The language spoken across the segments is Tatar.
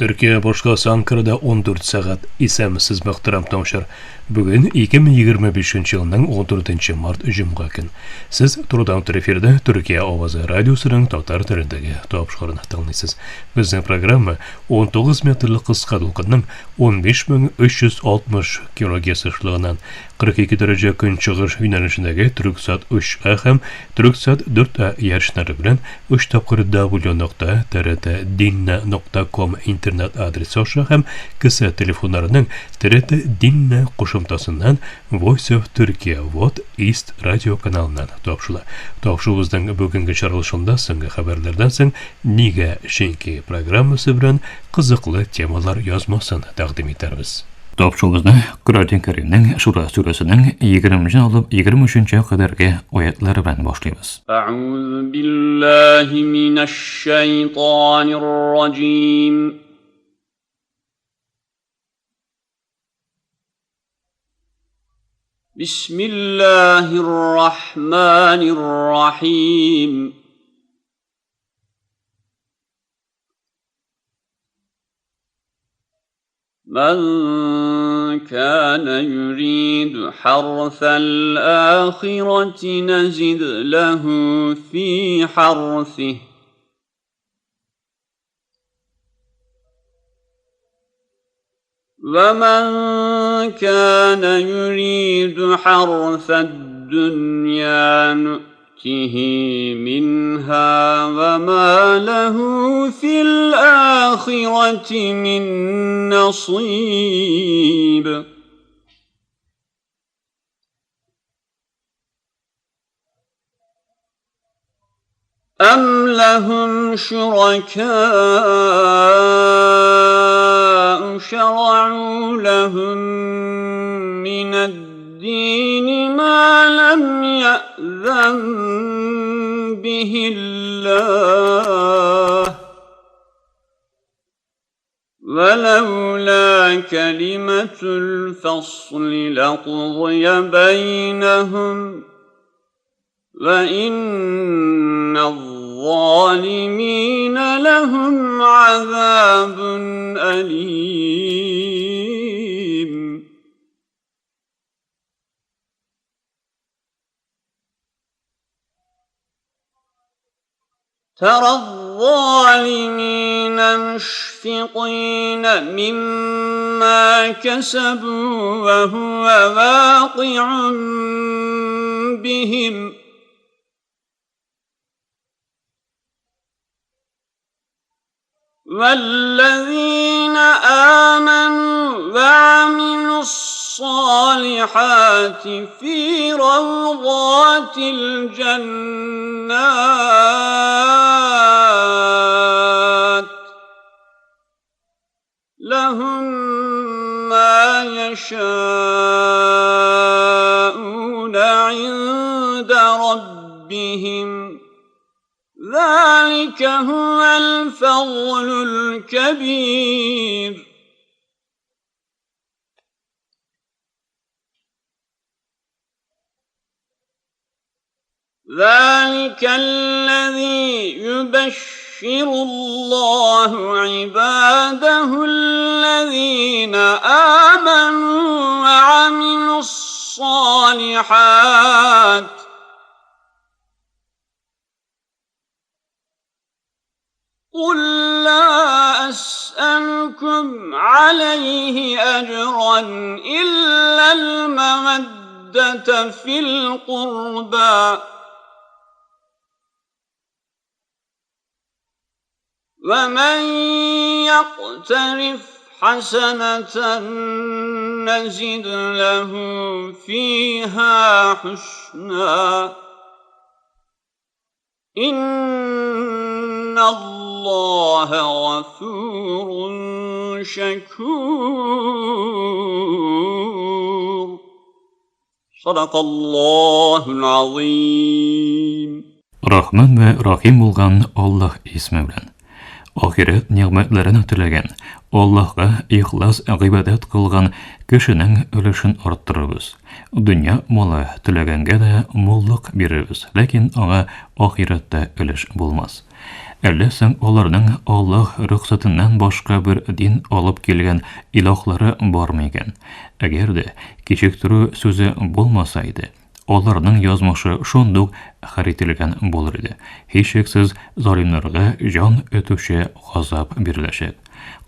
Төркия башкаласы Анкарада 14 сәгать. Исәнмесез, мөхтәрәм тыңлаучылар. Бүген 2025 елның 14 март җомга көн. Сез турыдан-туры эфирда Төркия авазы радиосының татар телендәге тапшыруын тыңлыйсыз. Безнең программа 19 метрлы кыска дулкынның 15360 килогерц ешлыгыннан 42 дәрәҗә көнчыгыш юнәлешендәге Түрксат 3А һәм Түрксат 4А ярышлары белән 3 тапкыр w.trtdinna.com интернет адресы аша һәм кесә телефоннарының TRT Dinna кушымтасыннан Voice of Turkey Вот East радио каналыннан тапшыла. Тапшыруыбызның бүгенге чыгарылышында соңгы хәбәрләрдән соң Нигә чөнки программасы белән кызыклы темалар язмасын тәкъдим итәрбез. Тапшыруыбызны Коръән Кәримнең Шура сүрәсенең 20 алып 23 кадәрге аятлары белән башлыйбыз. Әгъузу биллаһи минәш-шайтанир раҗим. Бисмиллаһир рахманир рахим. من كان يريد حرث الآخرة نزد له في حرثه ومن كان يريد حرث الدنيا نؤته منها وما له في الآخرة من نصيب أم لهم شركاء شرعوا لهم من الدين ما لم يأذن به الله ولولا كلمة الفصل لقضي بينهم وإن الظالمين لهم عذاب أليم ترى الظالمين مشفقين مما كسبوا وهو واقع بهم والذين آمنوا وعملوا الصالحات في روضات الجنات لهم ما يشاءون عند ربهم ذلك هو الفضل الكبير ذلك الذي يبشر الله عباده الذين آمنوا وعملوا الصالحات قل لا أسألكم عليه أجرا إلا المودة في القربى ومن يقترف حسنة نزد له فيها حسنا إن الله غفور شكور صدق الله العظيم Рахман вә Рахим булган Аллаһ исеме белән. Ахирәт нигъмәтләрен теләгән, Аллаһка ихлас гыйбадәт кылган кешенең өлешен арттырырбыз. Дөнья малы теләгәнгә дә муллык бирербез, ләкин аңа ахирәттә өлеш булмас. Әллә соң аларның Аллаһ рөхсәтеннән башка бер дин алып килгән илаһлары бармы икән? Әгәр дә кичектерү сүзе булмаса иде, аларның язмышы шундук хәл ителгән булыр иде. Һичшиксез залимнарга җан өтүче газап биреләчәк.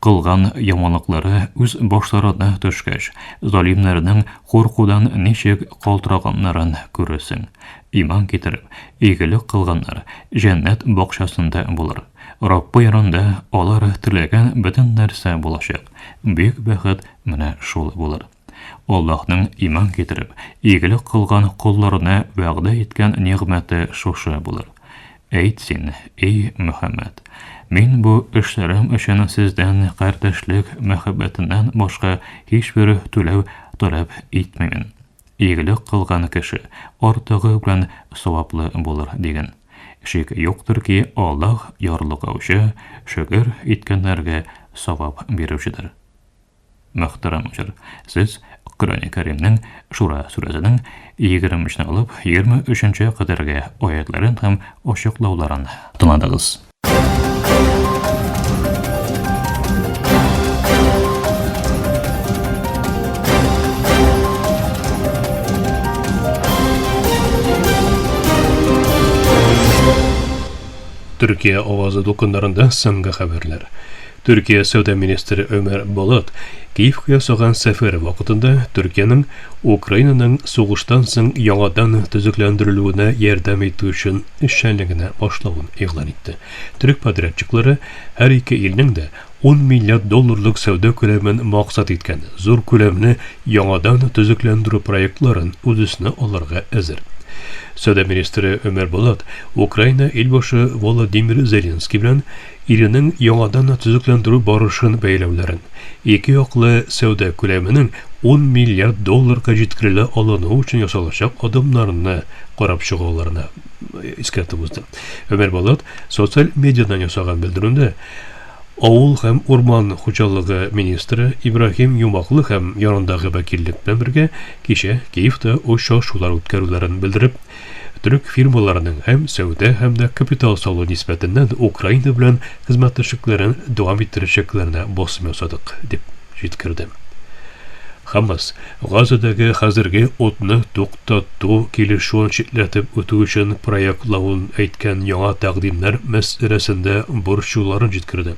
Кылган яманлыклары үз башларына төшкәч, залимнәрнең куркудан ничек калтыраганнарын күрерсең. Иман китереп, игелек кылганнар җәннәт бакчасында булыр. Раббы янында алар теләгән бөтен нәрсә булачак. Бөек бәхет менә шул булыр. Аллаһның иман китереп, игелек кылган колларына вәгъдә иткән нигъмәте шушы булыр. Әйт син, эй Мөхәммәд, мин бу эшләрем өчен сездән кардәшлек мәхәббәтеннән башка һичбер түләү таләп итмимен. Игелек кылган кеше артыгы белән саваплы булыр, диген. Шик юктыр ки, Аллаһ ярлыкаучы, шөкер иткәннәргә савап бирүчедер. Мөхтәрәм укучылар, сез Коръәни Кәримнең Шура сүрәсенең 23 нче алып 23 нче кадәрге аятларын һәм ачыклауларын тыңладыгыз. Төркия авазы дулкыннарында соңгы хәбәрләр. Төркия сәүдә министры Өмәр Болат Киевка ясаган сәфәре вакытында Төркиянең Украинаның сугыштан соң яңадан төзекләндерелүенә ярдәм итү өчен эшчәнлегенә башлавын игълан итте. Төрек подрядчиклары һәр ике илнең дә 10 миллиард долларлык сәүдә күләмен максат иткән зур күләмле яңадан төзекләндерү проектларын үз өстенә алырга әзер. Сәүдә министры Өмәр Болат Украина илбашы Володимир Зеленский белән иленең яңадан төзекләндерү барышын бәяләүләрен, ике яклы сәүдә күләменең 10 миллиард долларга җиткерелә алынуы өчен ясалачак адымнарны карап чыгуларына искәртеп узды. Өмәр Болат социаль медиадан ясаган белдерүендә Авыл һәм урман хуҗалыгы министры Ибраһим Юмаклы һәм янындагы вәкиллек белән бергә кичә Киевта очрашулар үткәрүләрен белдереп, төрек фирмаларының һәм сәүдә һәм дә капитал салу нисбәтеннән Украина белән хезмәттәшлекләрен дәвам иттерәчәкләренә басым ясадык, дип җиткерде. Хамас Газадагы хәзерге утны туктату килешүен читләтеп үтү өчен проектлавын әйткән яңа тәкъдимнәр мәсьәләсендә борчуларын җиткерде.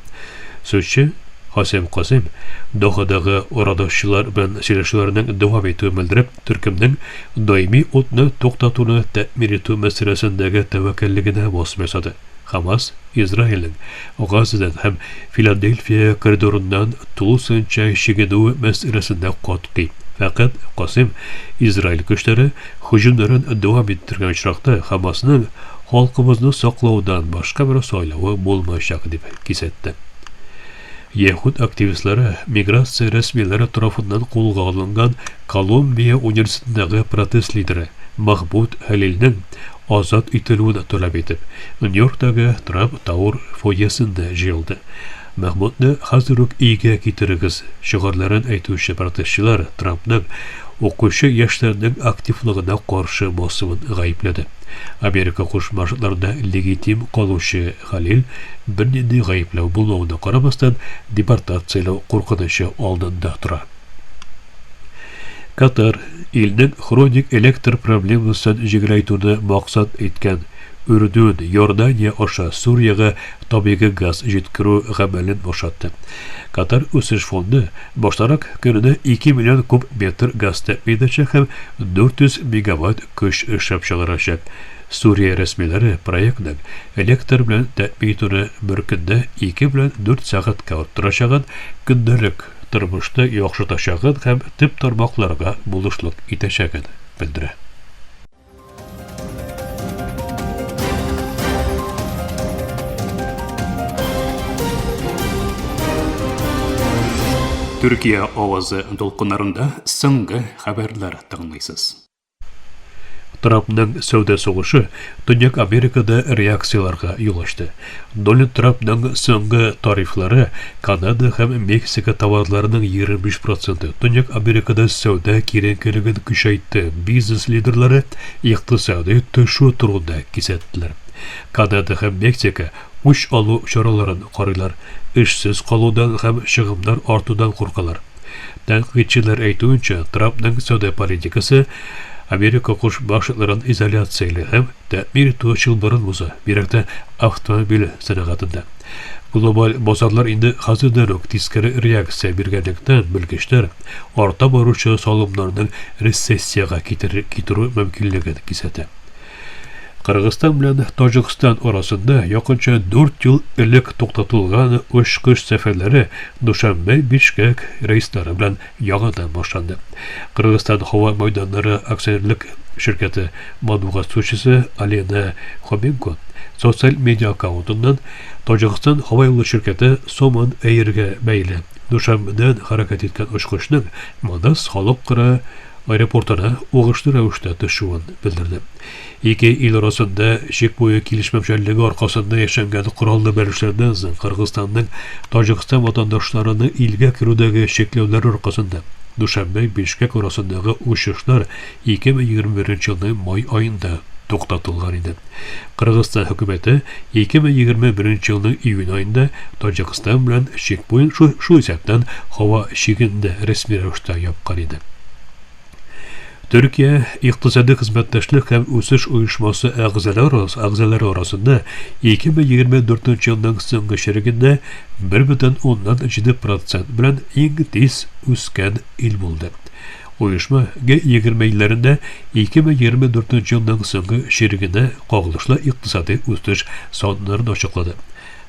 Сүзче Хасем Касыйм Дохадагы арадашчылар белән сөйләшүләрнең дәвам итүен белдереп, төркемнең даими утны туктатуны тәэмин итү мәсьәләсендәге тәвәккәллегенә басым ясады. Хамас Израильнең Газадан һәм Филадельфия коридорыннан тулысынча чигенүе мәсьәләсендә катгый. Фәкать Касыйм Израиль көчләре һөҗүмнәрен дәвам иттергән очракта Хамасның халкыбызны саклаудан башка бер сайлавы булмаячак дип кисәтте. Яһүд активистлары миграция рәсмиләре тарафыннан кулга алынган Колумбия университетындагы протест лидеры Мәхмүд Хәлилнең азат ителүен таләп итеп, Нью-Йорктагы Трамп Тауэр фойесында җыелды. Мәхмүдне хәзер үк өйгә китерегез шигарләрен әйтүче протестчылар Трампның укучы яшьләрнең активлыгына каршы басымын гаепләде. Америка Кушма Штатларында легитим калучы Хәлил, бернинди гаепләү булмавына карамастан, депортацияләү куркынычы алдында тора. Катар, илнең хроник электр проблемасын җиңеләйтүне максат иткән Үрдүн, Иордания аша Сүриягә табигый газ җиткерү гамәлен бушатты. Катар үсеш фонды баштарак көненә 2 миллион куб метр газ тәэмин итәчәк һәм 400 мегаватт көч эшләп чыгарачак. Сүрия рәсмиләре проектның электр белән тәэмин итүне бер көндә 2 белән 4 сәгатькә арттырачагын, көндәлек тормышны яхшыртачагын һәм төп тармакларга булышлык итәчәген белдерә. Төркия авазы дулкыннарында соңгы хәбәрләр тыңлыйсыз. Трампның сәүдә сугышы Төньяк Америкада реакцияләргә юл ачты. Дональд Трампның соңгы тарифлары Канада һәм Мексика товарларының 25 проценты Төньяк Америкада сәүдә киеренкелеген көчәйтте, бизнес лидерлары икътисадый төшү турында кисәттеләр. Канада һәм Мексика үч алу чараларын карыйлар, эшсез калудан һәм чыгымнар артудан куркалар. Тәнкыйтьчеләр әйтүенчә, Трампның сәүдә политикасы Америка Кушма Штатларын изоляцияли һәм тәэмин итү чылбырын боза, бигрәк тә автомобиль сәнәгатендә. Глобаль базарлар инде хәзердән үк тискәре реакция биргәнлектән, белгечләр арта баручы салымнарның рецессиягә китерү мөмкинлеген кисәтә. Кыргызстан белән Таҗикстан арасында якынча 4 ел элек туктатылган очкыч сәфәрләре Душанбе-Бишкек рейслары белән яңадан башланды. Кыргызстан һава мәйданнары акционерлык ширкәте матбугат сүзчесе Алена Хоменко социаль медиа аккаунтыннан Таҗикстан һава юлы ширкәте Сомон Эйргә бәйле Душанбедән хәрәкәт иткән очкычның Манас халыкара аэропортына уңышлы рәвештә төшүен белдерде. Ике ил арасында чик буе килешмәүчәнлеге аркасында яшәнгән кораллы бәрелешләрдән соң Кыргызстанның Таҗикстан ватандашларының илгә керүдәге чикләүләре аркасында Душанбе Бишкек арасындагы очышлар 2021 елның май аенда туктатылган иде. Кыргызстан хөкүмәте 2021 елның июнь аенда Таҗикстан белән чик буен, шул исәптән һава чиген дә рәсми рәвештә япкан иде. Төркия икътисади хезмәттәшлек һәм үсеш оешмасы әгъзалары әгъзалары арасында 2024 елның соңгы чирегендә 1,7 процент белән иң тиз үскән ил булды. Оешма Г-20 илләрендә 2024 елның соңгы чирегенә кагылышлы икътисади үсеш саннарын ачыклады.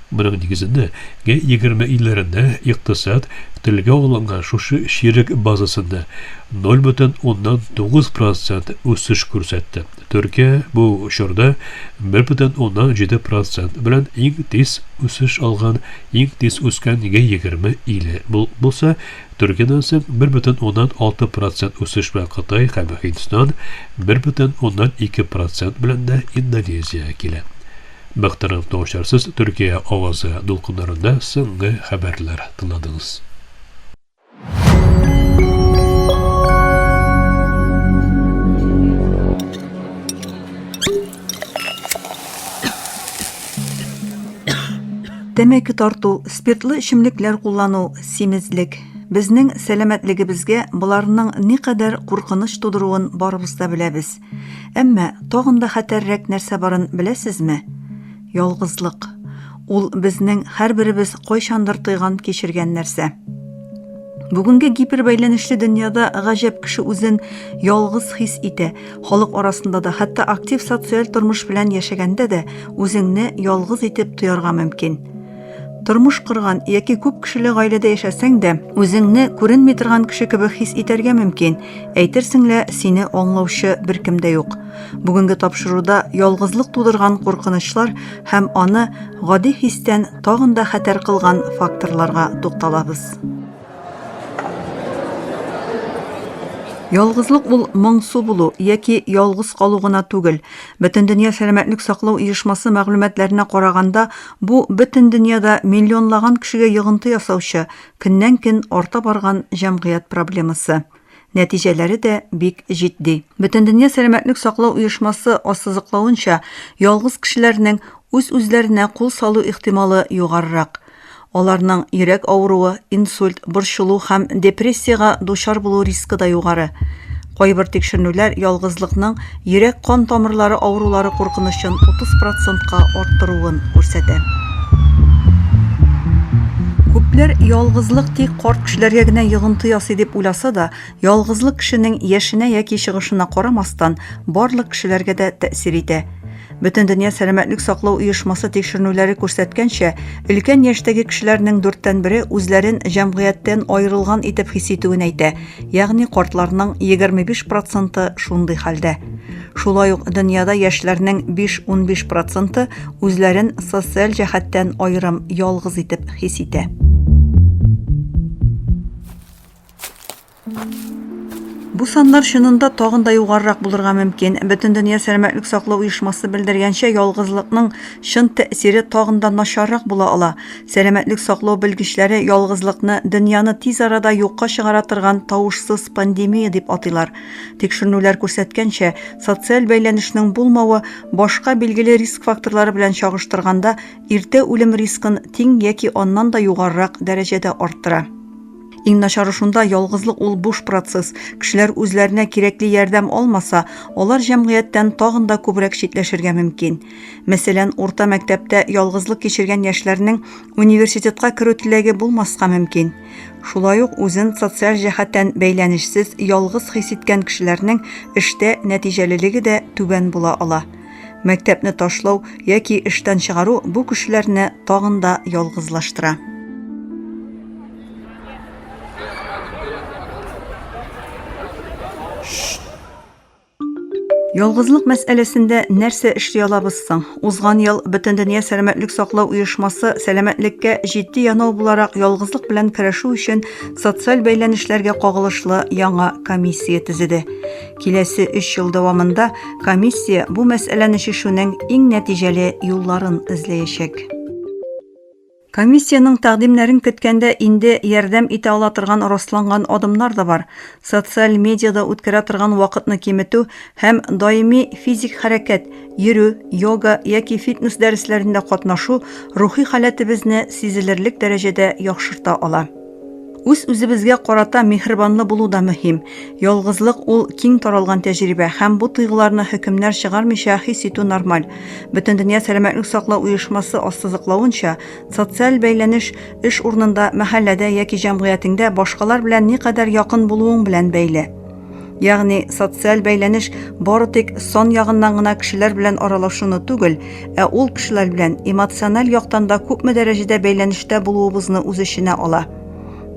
Моның нигезендә Г-20 илләрендә икътисад телгә алынган шушы чирек базасында 0,9 процент үсеш күрсәтте. Төркия бу чорда 1,7 процент белән иң тиз үсеш алган, иң тиз үскән Г-20 иле булса, Төркиядән соң 1,6 процент үсеш белән Кытай һәм Һиндстан, 1,2 процент белән дә Индонезия килә. Мөхтәрәм тыңлаучылар, сез Төркия авазы дулкыннарында соңгы хәбәрләр тыңладыгыз. Тәмәке тарту, спиртлы эчемлекләр куллану, симезлек. Безнең сәламәтлегебезгә боларның никадәр куркыныч тудыруын барыбыз да беләбез. Әмма тагын да хәтәррәк нәрсә барын беләсезме? Ялгызлык. Ул безнең һәрберебез кайчандыр тойган кичергән нәрсә. Бүгенге гипербәйләнешле дөньяда гаҗәп кеше үзен ялгыз хис итә. Халык арасында да, хәтта актив социаль тормыш белән яшәгәндә дә үзеңне ялгыз итеп тоярга мөмкин. Тормыш корган яки күп кешеле гаиләдә яшәсәң дә, үзеңне күренми торган кеше кебек хис итәргә мөмкин. Әйтерсең лә, сине аңлаучы беркем дә юк. Бүгенге тапшыруда ялгызлык тудырган куркынычлар һәм аны гади хистән тагын да хәтәр кылган факторларга тукталабыз. Ялгызлык ул моңсу булу яки ялгыз калу гына түгел. Бөтендөнья сәламәтлек саклау оешмасы мәгълүматларына караганда, бу бөтен дөньяда миллионлаган кешегә йогынты ясаучы, көннән-көн арта барган җәмгыять проблемасы. Нәтиҗәләре дә бик җитди. Бөтендөнья сәламәтлек саклау оешмасы ассызыклавынча, ялгыз кешеләрнең үз-үзләренә кул салу ихтималы югарырак. Аларның йөрәк авыруы, инсульт, борчылу һәм депрессиягә дучар булу рискы да югары. Кайбер тикшеренүләр ялгызлыкның йөрәк-кан тамырлары авырулары куркынычын 30 процентка арттыруын күрсәтә. Күпләр ялгызлык тик карт кешеләргә генә йогынты ясый дип уйласа да, ялгызлык кешенең яшенә яки чыгышына карамастан, барлык кешеләргә дә тәэсир итә. Бөтендөнья сәламәтлек саклау оешмасы тикшеренүләре күрсәткәнчә, өлкән яшьтәге кешеләрнең дүрттән бере үзләрен җәмгыятьтән аерылган итеп хис итүен әйтә, ягъни картларның 25 проценты шундый хәлдә. Шулай ук дөньяда яшьләрнең 5-15 проценты үзләрен социаль җәһәттән аерым, ялгыз итеп хис итә. Бу саннар чынында тагын да югарырак булырга мөмкин. Бөтендөнья сәламәтлек саклау оешмасы белдергәнчә, ялгызлыкның чын тәэсире тагын да начаррак була ала. Сәламәтлек саклау белгечләре ялгызлыкны дөньяны тиз арада юкка чыгара торган тавышсыз пандемия дип атыйлар. Тикшеренүләр күрсәткәнчә, социаль бәйләнешнең булмавы башка билгеле риск факторлары белән чагыштырганда иртә үлем рискын тиң яки аннан да югарырак дәрәҗәдә арттыра. Иң начары шунда, ялгызлык ул буш процесс. Кешеләр үзләренә кирәкле ярдәм алмаса, алар җәмгыятьтән тагын да күбрәк читләшергә мөмкин. Мәсәлән, урта мәктәптә ялгызлык кичергән яшьләрнең университетка керү теләге булмаска мөмкин. Шулай ук үзен социаль җәһәттән бәйләнешсез, ялгыз хис иткән кешеләрнең эштә нәтиҗәлелеге дә түбән була ала. Мәктәпне ташлау яки эштән чыгару бу кешеләрне тагын да ялгызлаштыра. Ялгызлык мәсьәләсендә нәрсә эшли алабыз соң? Узган ел Бөтендөнья сәламәтлек саклау оешмасы сәламәтлеккә җитди янау буларак ялгызлык белән көрәшү өчен социаль бәйләнешләргә кагылышлы яңа комиссия төзеде. Киләсе өч ел дәвамында комиссия бу мәсьәләне чишүнең иң нәтиҗәле юлларын эзләячәк. Комиссиянең тәкъдимнәрен көткәндә инде ярдәм итә ала торган расланган адымнар да бар. Социаль медиада үткәрә торган вакытны киметү һәм даими физик хәрәкәт, йөрү, йога яки фитнес дәресләрендә катнашу рухи халәтебезне сизелерлек дәрәҗәдә яхшырта ала. Үз-үзебезгә карата миһербанлы булу да мөһим. Ялгызлык ул киң таралган тәҗрибә һәм бу тойгыларны хөкемнәр чыгармыйча хис итү нормаль. Бөтендөнья сәламәтлек саклау оешмасы ассызыклавынча, социаль бәйләнеш эш урынында, мәхәлләдә яки җәмгыятеңдә башкалар белән никадәр якын булуың белән бәйле. Ягъни социаль бәйләнеш бары тик сан ягыннан гына кешеләр белән аралашуны түгел, ә ул кешеләр белән эмоциональ яктан да күпме дәрәҗәдә бәйләнештә булуыбызны үз эченә ала.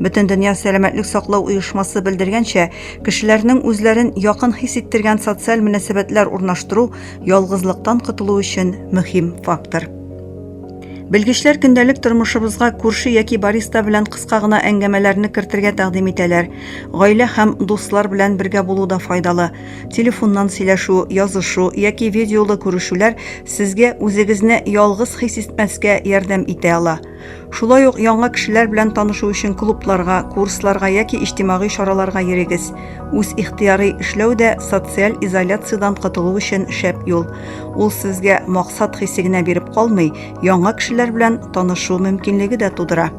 Бөтендөнья сәламәтлек саклау оешмасы белдергәнчә, кешеләрнең үзләрен якын хис иттергән социаль мөнәсәбәтләр урнаштыру ялгызлыктан котылу өчен мөһим фактор. Белгечләр көндәлек тормышыбызга күрше яки бариста белән кыска гына әңгәмәләрне кертергә тәкъдим итәләр. Гаилә һәм дуслар белән бергә булу да файдалы. Телефоннан сөйләшү, язышу яки видеолы күрешүләр сезгә үзегезне ялгыз хис итмәскә ярдәм итә ала. Шулай ук яңа кешеләр белән танышу өчен клубларга, курсларга яки иҗтимагый чараларга йөрегез. Үз ихтыярый эшләү дә социаль изоляциядән котылу өчен шәп юл. Ул сезгә максат хисе генә биреп калмый, яңа кешеләр белән танышу мөмкинлеге дә тудыра.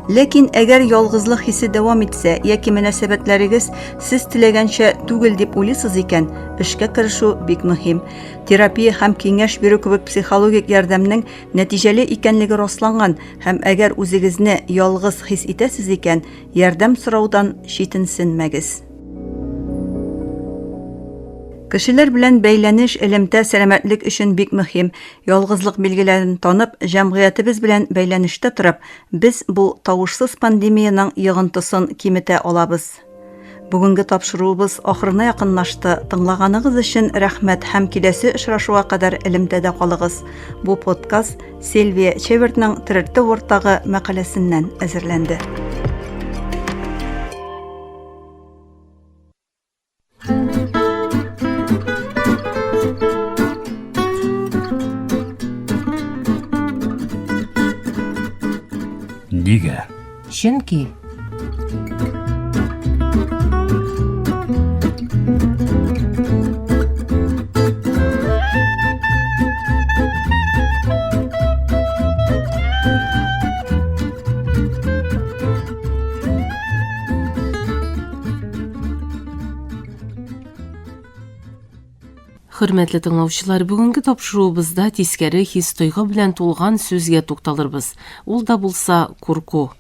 Ләкин әгәр ялгызлык хисе дәвам итсә яки мөнәсәбәтләрегез сез теләгәнчә түгел дип уйлыйсыз икән, эшкә керешү бик мөһим. Терапия һәм киңәш бирү кебек психологик ярдәмнең нәтиҗәле икәнлеге расланган һәм әгәр үзегезне ялгыз хис итәсез икән, ярдәм сораудан читенсенмәгез. Кешеләр белән бәйләнеш, элемтә сәламәтлек өчен бик мөһим. Ялгызлык билгеләрен танып, җәмгыятебез белән бәйләнештә торып, без бу тавышсыз пандемиянең йогынтысын киметә алабыз. Бүгенге тапшыруыбыз ахырына якынлашты. Тыңлаганыгыз өчен рәхмәт һәм киләсе очрашуга кадәр элемтәдә калыгыз. Бу подкаст Сильвия Чевертның Трерте Вордтагы мәкаләсеннән әзерләнде. Нигә? Чөнки Хөрмәтле тыңлаучылар, бүгенге тапшыруыбызда тискәре хис-тойгы белән тулган сүзгә тукталырбыз. Ул да булса курку.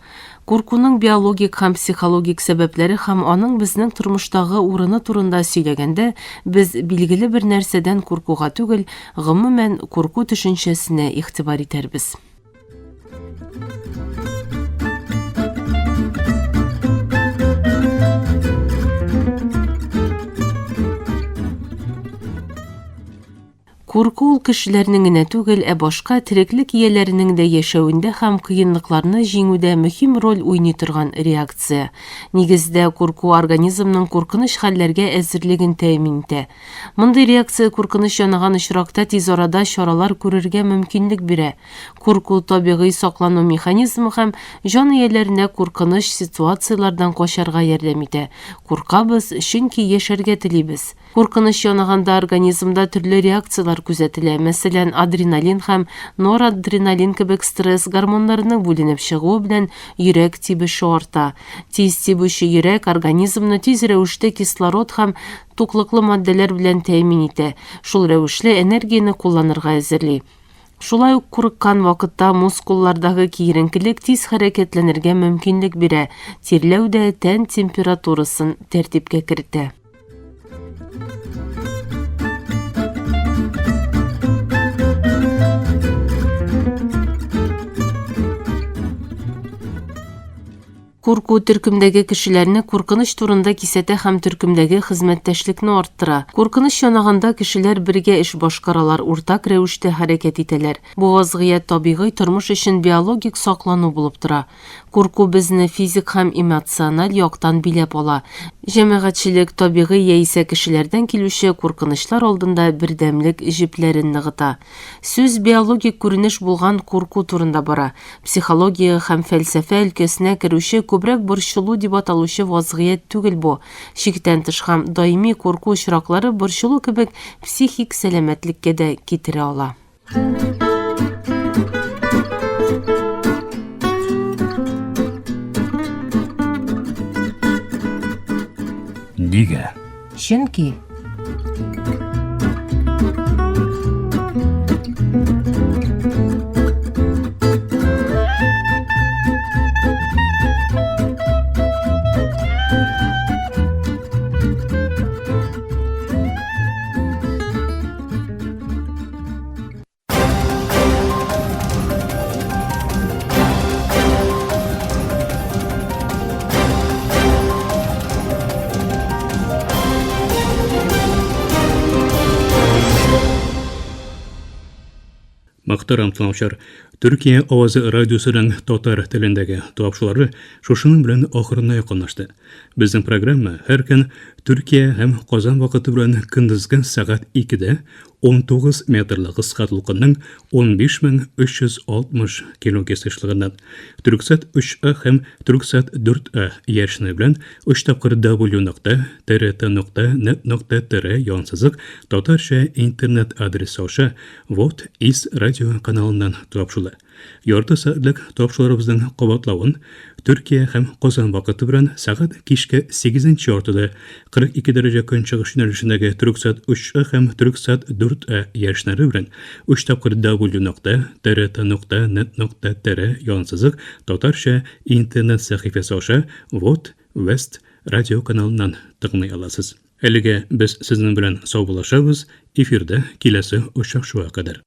Куркуның биологик һәм психологик сәбәпләре һәм аның безнең тормыштагы урыны турында сөйләгәндә, без билгеле бер нәрсәдән куркуга түгел, гомумән, курку төшенчәсенә игътибар итәрбез. Курку ул кешеләрнең генә түгел, ә башка тереклек ияләренең дә яшәвендә һәм кыенлыкларны җиңүдә мөһим роль уйный торган реакция. Нигездә, курку организмның куркыныч хәлләргә әзерлеген тәэмин итә. Мондый реакция куркыныч янаган очракта тиз арада чаралар күрергә мөмкинлек бирә. Курку табигый саклану механизмы һәм җан ияләренә куркыныч ситуацияләрдән качарга ярдәм итә. Куркабыз, чөнки яшәргә телибез. Куркыныч янаганда организмда төрле реакцияләр күзәтелә, мәсәлән, адреналин һәм норадреналин кебек стресс гормоннарының бүленеп чыгуы белән йөрәк тибеше арта. Тиз тибүче йөрәк организмны тиз рәвештә кислород һәм туклыклы матдәләр белән тәэмин итә, шул рәвешле энергияне кулланырга әзерли. Шулай ук курыккан вакытта мускуллардагы киеренкелек тиз хәрәкәтләнергә мөмкинлек бирә, тирләү дә тән температурасын тәртипкә кертә. Курку төркемдәге кешеләрне куркыныч турында кисәтә һәм төркемдәге хезмәттәшлекне арттыра. Куркыныч янаганда кешеләр бергә эш башкаралар, уртак рәвештә хәрәкәт итәләр. Бу вазгыять табигый тормыш өчен биологик саклану булып тора. Курку безне физик һәм эмоциональ яктан биләп ала. Җәмәгатьчелек табигый яисә кешеләрдән килүче куркынычлар алдында бердәмлек җепләрен ныгыта. Сүз биологик күренеш булган курку турында бара. Психология һәм фәлсәфә өлкәсенә керүче күбрәк борчылу дип аталучы вазгыять түгел бу. Чиктән тыш һәм даими курку очраклары борчылу кебек психик сәламәтлеккә дә китерә ала. Нигә? Чөнки Мөхтәрәм тыңлаучылар, Төркия авазы радиосының татар телендәге тапшырулары шушының белән ахырына якынлашты. Безнең программа һәр көн Төркия һәм Казан вакыты белән көндезге сәгать 2-дә 19 метрлы кыска дулкынның 15360 килогерц ешлыгыннан Түрксат 3А һәм Түрксат 4А яшьне белән 3 тапкыр W нокта TRT нокта нет нокта TR янсызык татарча интернет адресы аша Вот из радио каналыннан тапшыла. Ярты сәгатьлек тапшыруларыбызның кабатлавын Төркия һәм Казан вакыты белән сәгать кичке сигезенче яртыда 42 дәрәҗә көнчыгыш юнәлешендәге Төрксат 3А һәм Төрксат 4А яшьнәре белән өч тапкыр W нокта TRT нокта нет нокта TR янсызык татарча интернет сәхифәсе аша Вот Вест радиоканалыннан тыңлый аласыз. Әлегә без сезнең белән саубуллашабыз, эфирда киләсе очрашуга кадәр.